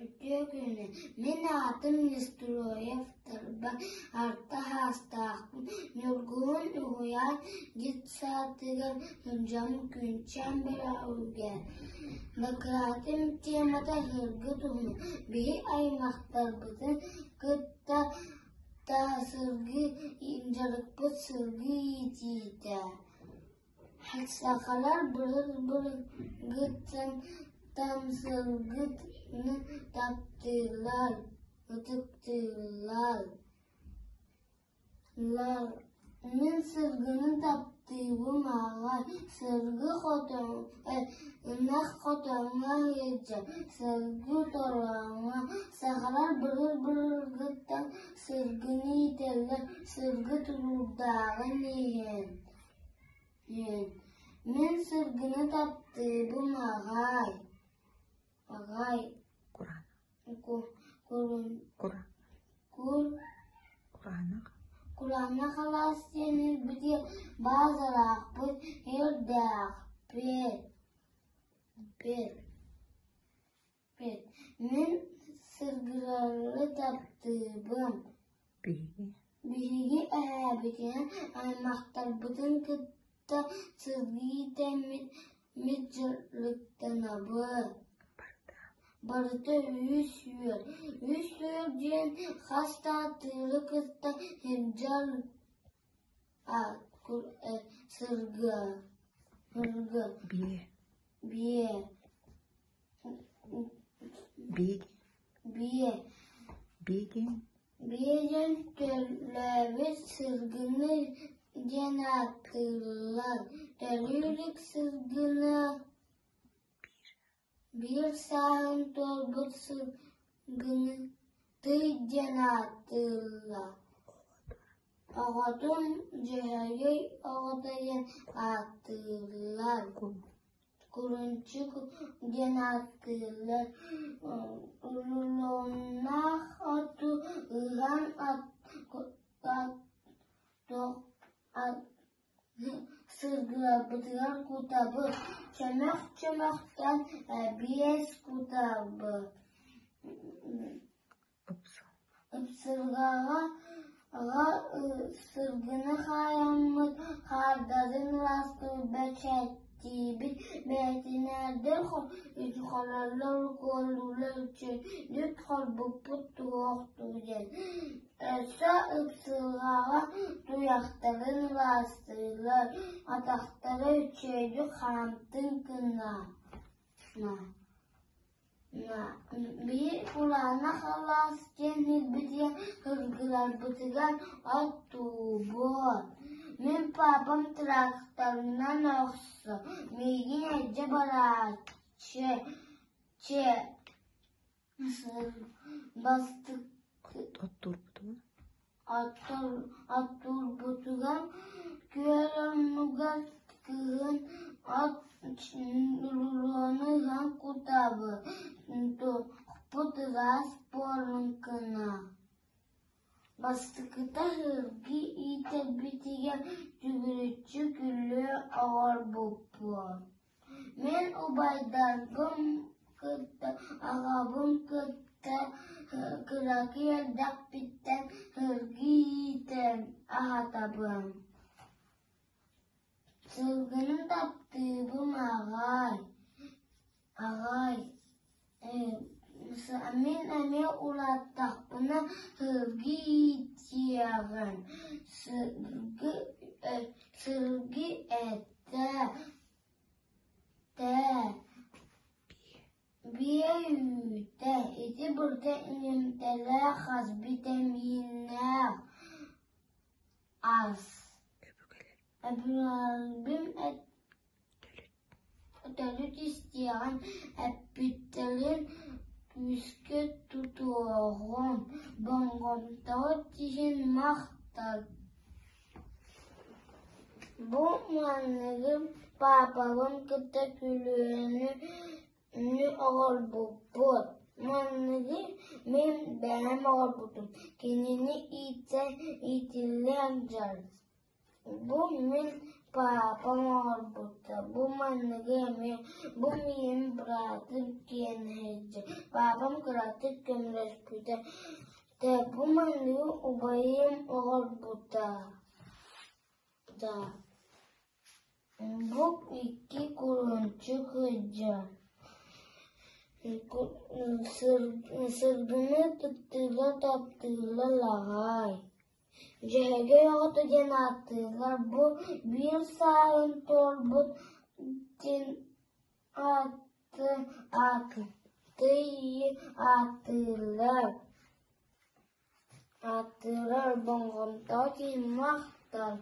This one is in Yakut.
Үтүө күнү, мин аатым Нестроев Тарбан, алта саастаахпын, Ньургуһун уһуйаан детсадыгар сылдьабын, Күнчээн бөлөҕүгэр. Дакылаатым темата сылгы туһунан. Биһи аймахтарбытын кытта сылгы дьарыкпыт сылгы иитиитэ. Сахалар былыр-былыргыттан сылгыны таптыыллар, ытыктыыллар. Мин сылгыны таптыыбын аҕай, сылгы ынах хотоҥҥо сылдьар, сылгы торооҥҥо. Сахалар былыр-былыргыттан сылгыны иитэллэр, сылгы тулуурдааҕын иһин. Мин сылгыны таптыыбын аҕай, аҕай Кураанах алаас диэн ирбитигэр баазалаахпыт, иэрдээхпит Мин сылгылары таптыыбын. Биһиги эһээбитинэн аймахтарбытын кытта сылгы иитэммит дьарыктанабыт. Барыта үс үөр. Үс үөр диэн хас да атыыры кытта сылдьар сылгы. Биэ. Биэ Биэ диэн төлөөбүт сылгыны диэн ааттыыллар. Төрүү илик сылгыны биир сааһын туолбут сылгыны тый диэн ааттыыллар. Оҕотун Дьөһөгөй оҕото диэн ааттыыллар. Кулунчук диэн ааттыыллар, рулоннаах оту ыһан сылгыларбытыгар кутабыт, чөмөх-чөмөхтөн эбиэс кутабыт. Ыпсырҕаҕа сылгыны хаайаммыт, хаардарын ыраастыыр бэчээттиибит, бэтинээрдэр хороллор, укуоллууллар, үчүгэйдик хорбуппут туруохтуу диэн. Өссө ыпсырҕаҕа туйахтарын ыраастыыллар, атахтара үчүгэйдик хаамтын гына Биир кураанах алаас диэн сирбитигэр сылгыларбытыгар оттуубут. Мин папам тракторынан охсор, миигин илдьэ барааччы Оттуурбутугар күөл оннугар кыһын от рулону ыһан кутабыт, туохпут ыраас буоллун гына. Бастакыта сылгы иитэрбитигэр төгүрүччү күрүө оҥорбуппут. Мин убайдарбын кытта, аҕабын кытта кыракый эрдэхпиттэн сылгы иитэн аһатабын. Сылгыны таптыыбын аҕай, аҕай. Мин эмиэ улааттахпына сылгы иитиэҕим, сылгы этэ, биэ үүтэ, ити барыта иҥэмтэлээх ас, битэмииннээх ас. Өбүгэлэрбин Төрүт истиэҕин, эппиттэрин күүскэ тутуоҕуҥ, болҕомтоҕут иһин махтал. Бу манныгы паапабын кытта күлүүнү оҥорбуппут. Манныгы мин бэйэм оҥорбутум, кинини иитэн иитиллэн дьон. Бу мин Паапам оҥорбута, бу манныгы эмиэ, бу миигин быраатым киэнэһийдэ, паапам кыратык көмөлөспүтэ, бу манныгы убайым оҥорбута Бу икки кулунчук сылдьар, сылгыны таптыыллар таптыыллар аҕай Дьөһөгөй оҕото диэн ааттыыллар, бу биир сааһын туолбут диэн ааттыыллар, ааттыыллар болҕомтоҕо киһи махтал.